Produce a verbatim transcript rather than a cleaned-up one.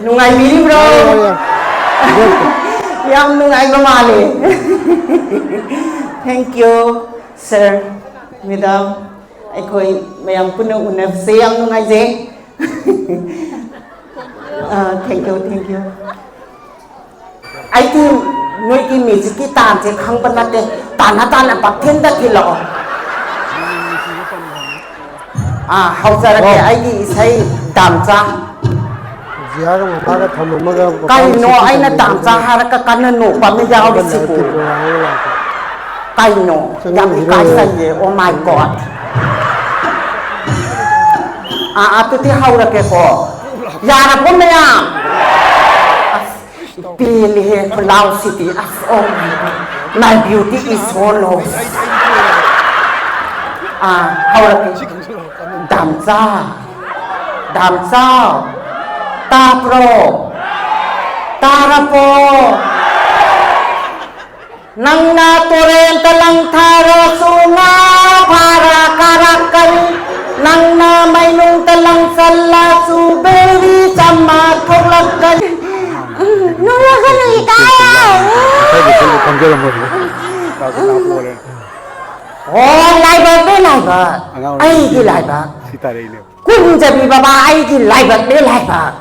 ꯅꯨꯡꯉꯥꯏꯕꯤꯔꯤꯕ꯭ꯔꯣ? ꯌꯥꯝ ꯅꯨꯡꯉꯥꯏꯕ ꯃꯥꯜꯂꯦ꯫ Thank you, sir, madam꯫ ꯑꯩꯈꯣꯏ ꯃꯌꯥꯝ ꯄꯨꯟꯅ ꯎꯅꯕꯁꯦ ꯌꯥꯝ ꯅꯨꯡꯉꯥꯏꯖꯩ꯫ ꯑꯥ, thank you, thank you꯫ ꯑꯩꯗꯤ ꯅꯣꯏꯒꯤ ꯃ꯭ꯌꯨꯖꯤꯛꯀꯤ ꯇꯥꯟꯁꯦ ꯈꯪꯕ ꯅꯠꯇꯦ꯫ ꯇꯥꯟꯅ ꯇꯥꯟꯅ ꯄꯪꯊꯤꯟꯗ ꯊꯤꯜꯂꯛꯑꯣ꯫ ꯑꯥ, ꯍꯧꯖꯔꯛꯀꯦ꯫ ꯑꯣ꯫ ꯑꯩꯒꯤ ꯏꯁꯩ ꯗꯥꯝꯆꯥ꯫ ꯖꯤꯌꯥꯒ ꯃꯃꯥꯒ ꯊꯝꯃꯝꯃꯒ ꯄꯄꯥꯒ ꯀꯩꯅꯣ ꯁꯤꯛꯁꯇꯤ ꯑꯩꯅ ꯇꯝꯕꯤꯔꯝꯃꯒ ꯗꯥꯝꯆꯥ ꯍꯥꯏꯔꯒ ꯀꯟꯅ ꯅꯣꯛꯄ ꯑꯃ ꯌꯥꯎꯔꯤꯁꯤꯕꯨ? ꯀꯩꯅꯣ? ꯌꯥꯝ ꯏꯀꯥꯏꯖꯩꯌꯦ꯫ Oh my God꯫ ꯑꯥ, ꯑꯗꯨꯗꯤ ꯍꯧꯔꯒꯦꯀꯣ꯫ ꯌꯥꯔꯕꯣ ꯃꯌꯥꯝ? ꯑꯁ, ꯄꯦꯜꯂꯦꯍꯦ ꯈꯨꯂꯥꯎꯁꯤꯗꯤ꯫ ꯑꯁ, oh my God꯫ My beauty is so low꯫ ꯑꯥ, ꯍꯧꯔꯒꯦ꯫ ꯗꯥꯝꯆꯥ, ꯗꯥꯝꯆꯥ, ꯇꯥꯕ꯭ꯔꯣ? ꯇꯥꯔꯕꯣ? ꯅꯪꯅ ꯇꯨꯔꯦꯟꯗ ꯂꯪꯊꯔꯁꯨ ꯉꯥ ꯐꯥꯔ ꯀꯥꯔꯛꯀꯅꯤ꯫ ꯅꯪꯅ ꯃꯩꯅꯨꯡꯗ ꯂꯪꯁꯜꯂꯁꯨ ꯕꯦꯔꯤ ꯆꯝꯃ ꯊꯣꯛꯂꯛꯀꯅꯤ꯫ ꯎꯝ, ꯅꯣꯛꯂꯛꯀꯅꯨ, ꯏꯀꯥꯏꯌꯦ꯫ ꯉꯁꯥꯏꯗꯤ ꯈꯪꯗꯤ ꯈꯪꯖꯔꯝꯃꯣꯏ꯫ ꯑꯣ, ꯂꯥꯏꯕꯛꯅꯦ, ꯂꯥꯏꯕꯛ꯫ ꯑꯉꯥꯡ ꯑꯣꯏꯔꯤꯉꯩ ꯑꯩꯒꯤ ꯂꯥꯏꯕꯛ꯫ ꯁꯤ ꯇꯥꯔꯛꯏꯅꯦ꯫ ꯀꯨꯟꯖꯕꯤ ꯕꯕꯥ, ꯑꯩꯒꯤ ꯂꯥꯏꯕꯛꯅꯦ, ꯂꯥꯏꯕꯛ꯫